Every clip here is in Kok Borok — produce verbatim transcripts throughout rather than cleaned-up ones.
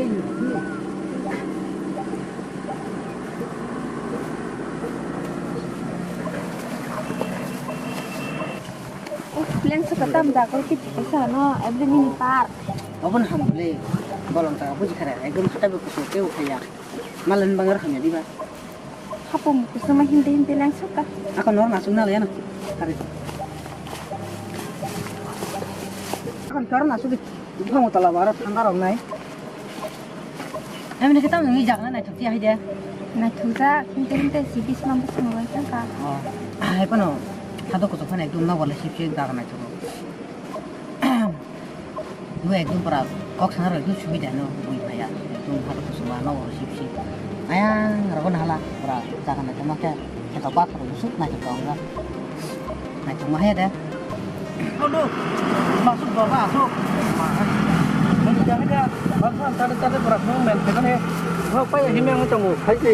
Lengsa ka tam jaga ki kaisa no every mini park. Obo no ham le. Bolong ta buji khara ekdom khata bo kusu ke ukhaya. Malan bangar hamya diba. Hapung kusuma himte himte lengsa ka. Ako nor nasuk na le ano. Hari. Ako nor nasuk di. Buphango tola bo aro thangka rok nai. Emni khe tamo nungwi jaga naithok tiya hai de. Naithok jak, hinte hinte si bisma bwskango bai thangka. Oh, hai phano. Thado kuchuk phano ekdom nogo le sip sip jaga naithogo. Bo ekdom pura kok sana rok ekdom subida no bui phaiya. Ekdom thado kuchuk ma nogo sip sip. Ayang rogo nahala pura jaga naithok ma khe. Khe to pathor musuk naithok tongo. Naithok ma he de. Kono masuk dorba asuk. Mani jaga dia. Bangsa tadi tadi berak nung men tekan he. Ho pai himeng tongo. Hai se.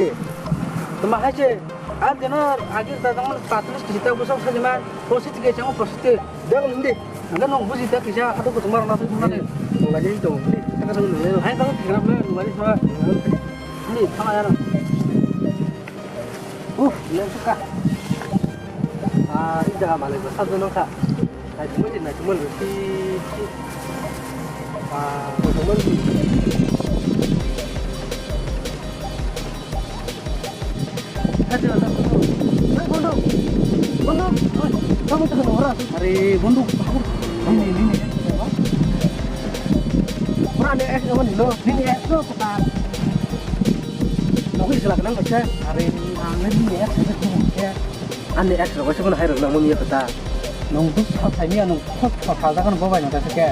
Tuma hai se. Ar dino agir ta tong patlis kita busok sajima. Positif ke chang positif. Dia nungdi. Anda nung busi ta kisa atau kutumar masuk mana ni. Lagi itu. Kita nung ni. Hai tong kira me nung ni sama. Ni sama ya. Uh, yang suka. Ah, ini jangan malah besar tu nongka. Naitugmani, naitugmani, si, si. Ah, naitugmani. Aja, aja, aja. Eh, bonduk. Bonduk. Oi, kamu tekan orang. Are, bonduk. Ini, ini, ini. Orang ada es apa nih, lo? Ini es lo, bukan. Nokni selak nang kaisa. Are, ang ini es, es, es. Ani ex rok waisa phano hai rok nang mani ya ta. Nung dus sa thai miya nung khok khok kha jaga bo bai nang ta se ke.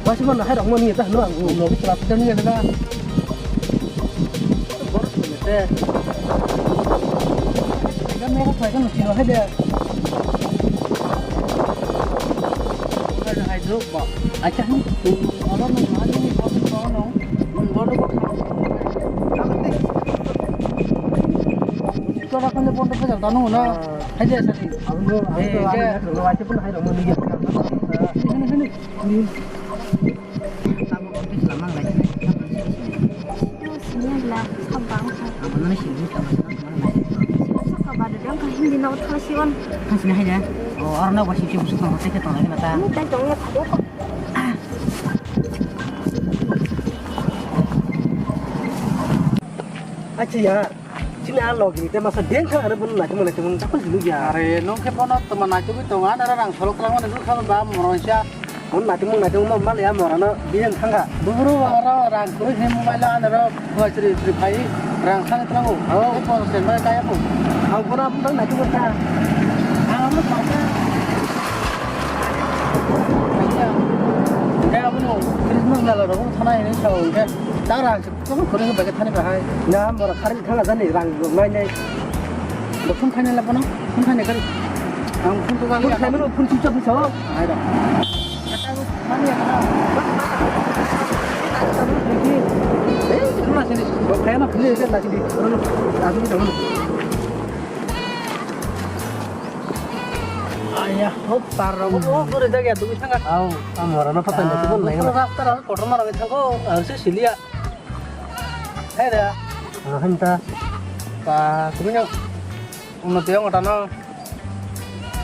Waisa phano hai rok mani ya ta hino ang. Nung logi chwla pita nung ya ta. Bor se ne te. Ga me ga thai ga nung sino hai de. Ga hai drop ba. Acha ni. Oro nung ha ni bor se ko nung. Nung bor ko. Chwla phano bonduk kha jak ta nung na. Hai de sadi. Abo no, abo to, eh, abo je. Hai rok, abo to, abo to, hai rok, mo nigi. Sini, sini. Sini la, sabang sa. Abo no sini, sabang sa. Saka ba de dong ka hindi na utha siwan. Kan sini hai ya. Oh, orang na wasi cuci busuk sama saya ketong lagi mata. Ini kan dong ya, tadi apa? Acha ya. Chini a logi ni te masa den kha are bono naitugmani naitugmani chapal hinwi ya. Are nung khe bono toma naitugwi tongo, anara rang solok twlangmani nukha ba moro waisa. Bono naitugmani naitugmani ma mali a mora no biyan thangkha. Buburu oro rang kwrwi khe mobile o anaro phai sri sri phai rang thang tlango. Oh. Tei bono sen bai kaya po. Ang bono aboni bagwi naitugwi kha. Ang amo thangkha. Kaya po. Kaya po no Christmas mela rogo thana hinwi sao khe. Dara. Tamo khorang bai thani bahai. Na, mora khari thanga jani rang rok nai nai. Bo phone khaina la bono. Phone khaina kari. Ang phone to phone khaina phone switch off so. Ai da. Mani ya. Eh, ma sini. Bo khaina phone ke la sini. Aro no. Aro no. Aya, hop, tar rok. Oh, dure jaga dugui thanga. Au, amora no pata nasi bon nai. Rasta rok kotor mara thangko, ang se silia. Hai da. Ah, hanta. Ka, kumino. Uno tiyong otano.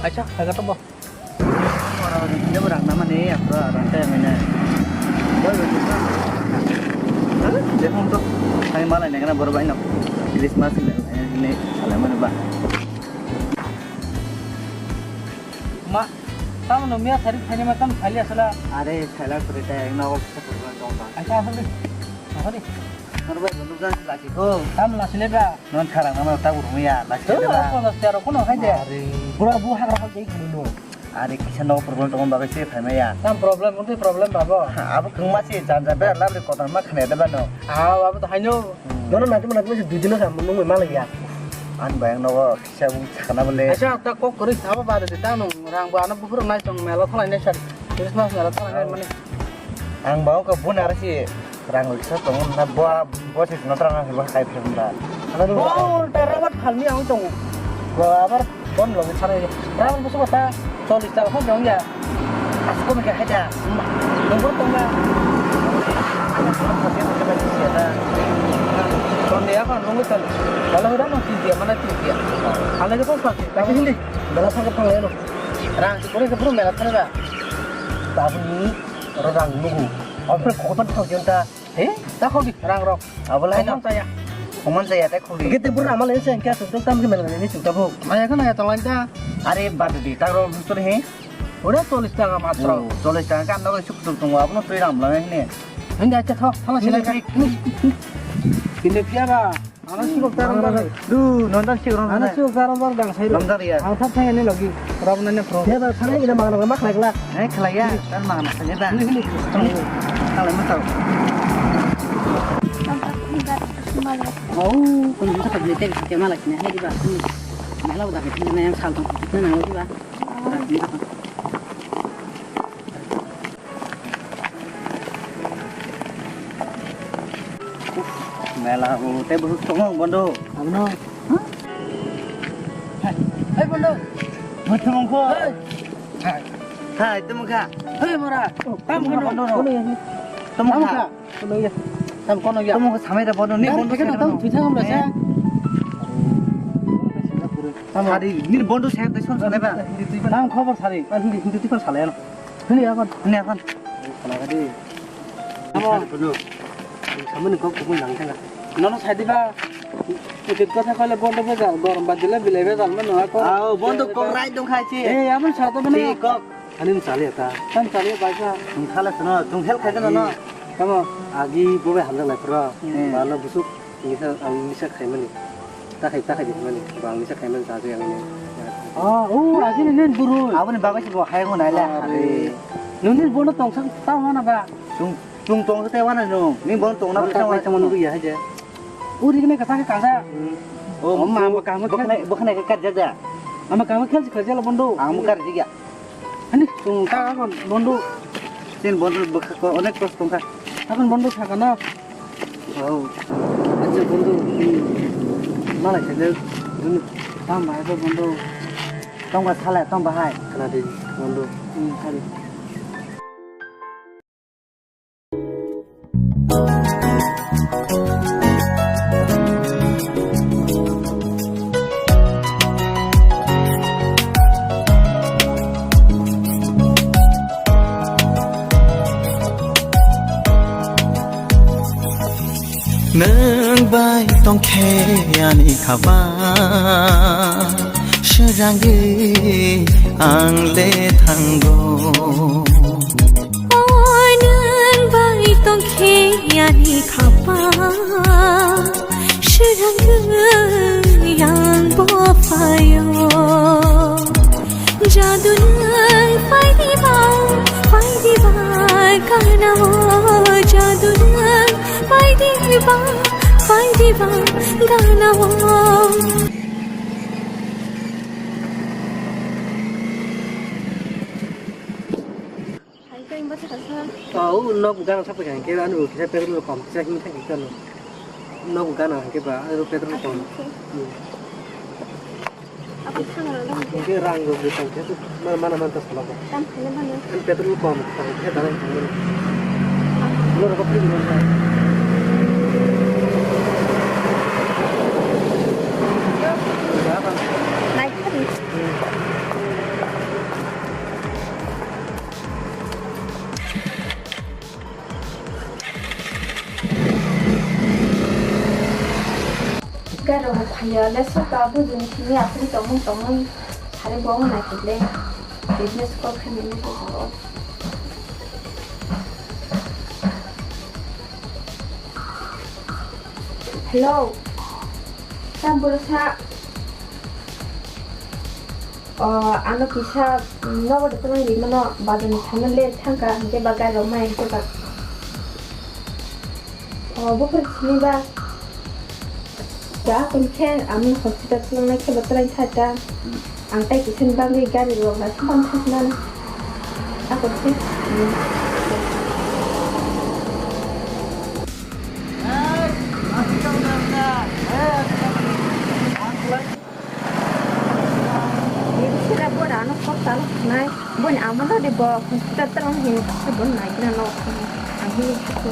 Acha, hai ka tobo. Ora ora dia berang nama ni, apa orang teh mana. Boy, boy, boy. Hah? Dia pun tu. Hai malah ni kena baru banyak. Christmas ni, ni, salah mana, bah? Ma, tamo no miya thari thani ma tam thali asala. Are, thala kore ta, ek na ok sa program tong ta. Acha, asal de. Asal de. Nor bai, nor jan lasi ko. Tam lasi le ba. Non tharang nama ta urung ya, lasi le ba. Ko na sero ko no hai de. Are. Pura bu hagra hal dei kuno. Are, kisa no problem tong bagai se phaimaya. Tam problem, unti problem babo. Abo kungma se jan jan bera labre kotor ma khane de ba no. Ah, abo to haino. Nono nati mana kisa dui dino sa nung malaya. An bayang no. Sabung sakana bole. Acha ta kok kori sabo bare de ta nung rang bo ano buphuru nai tong mela thalai nai sari. Christmas mela thalai nai mani. Ang bau ka bun ara si rang lisa tong na bo bo si no tra na ba kai phem da. Bo ta rawat phalmi ang tong. Bo abar bon lo thalai. Rang bo so ta cholis ta ho jong ya. Asko me ka haja. Nung bo tong na. Mutan, bala hura no tiya, mana tiya. Ala ke pas pas, tapi hindi, bala sangat pang leno. Rang, kore ke pura mela thana. Tabuni, rang nugu. Apa kau pan kau jonta? He? Tak kau di, rang rok. Apa lagi? Kamu saya. Kamu saya tak kau di. Kita pura amal ini saya kau tu tam ke mela ini sudah bu. Maya kan maya tolong ta. Are bad di, tak rok tu he. Ura chollish taka matro. Oh, chollish taka kan nogo suk suk tongo, abono twi ram lang hine. Hindi acha tho, thala sila ka. Hindi piya ba. Ana suk taram ba. Du, nondan sik ram. Ana suk taram ba dang sai. Ram dar ya. Ang thap thang ni logi. Ram na ne pro. Ya ba sangai gina magna ma khlai kla. Eh, khlai ya. Tan magna sai da. Hindi, hindi. Khlai ma tau. Oh, kun ta ka bete ke mala kine hai di ba. Mala udah ke na yang sal tong. Na nang di ba. Mela o tei buhuk tongo bondo. Abono. Hai, hai bondo. Hai, hai, tamo kha. Hai, mora. Tam kono. Tamo kha. Kono ya. Tam kono ya. Tamo samai da bondo ni bondo. Tam thwi thang amra sa. Sari ni bondo sa tei son salai ba. Tam khobor sari. Hindi, hindi twi kon salai ano. Hindi apan. Hindi apan. Salai di. Amo. Samani kok kok nang thang. Nono sai di ba. Utit kotha kole bondo bejal, gorom ba dile bilai bejal mano ako. Ao, bondo kok rai dong khai chi. Eh, amo sa to bana. Chi kok. Ani chale ta. Tan chale ba sa. Tung khala sano, tung hel khai no. Tamo. Agi bobe hamjak lai pro. Hmm. Balo busuk, misa, ang misa khai mani. Ta khai, ta khai di mani. Bang misa khai mani ta jai ang ni. Ah, oh, agi ni nen buru. Aboni bagai si bo hai mo nai la. Are. Nuni bono tongsak ta mana ba. Tung, tung tong te wana no. Ni bon tong na bisa wai tong no ya je. Uri kene kata kata. Oh, ma ma kamu bokhne, bokhne ke kar jaga. Ama kamu khel khel jalo bondo. Ang kar jiga. Ani tung ta kon bondo. Sin bondo bokha ko onek kos tongkha. Akon bondo thaka na. Oh. Acha bondo. Malai khel. Tam bahai bondo. Tam ka sala tam bahai. Kana de bondo. Hmm, hari. Nwng bai tongkhe ani khaba, srangwi ang le thango. O nwng bai tongkhe ani khaba, srangwi ang bo phaio. Jadu nwng phai diba, phai diba ganao, jadu nwng phai diba, phai diba ganao. Hai, kau yang baca kan, Sir? Oh, nok gana sapa kan? Kira anu kisa petrol kom kisa hing thang kisa no. Nok gana ke ba, anu petrol kom. Oke. Hmm. Apa thang rang dong? Oke, rang go beri tang kisa. Mana mana mantas lama. Tam kene mana? Kan petrol kom, tang kisa dalam kene. Lo rokok ni mana? Naik tadi. Garo phaiya le soka bujuni simi aswk tongmung tongmung sari bo wng naikhwk le business kok khainani soka o. Hello. Sa bwrwsa. O, ano kisa nogo de twlang ri mano, bazar ni saman le thangka, hingke ba gari rok mai hingke ba. O, buphuru simi ba. Ja, kon khe, amni hospital twlang nai khe ba twlang tha ta. Ang tai kisa ni bagwi gari rok na sambang thang nani. Ako se. Ni bisira bora ano kok talo nai. Boni amo no de bo hospital talo hin khe bon nai kina no. Ang hin khe.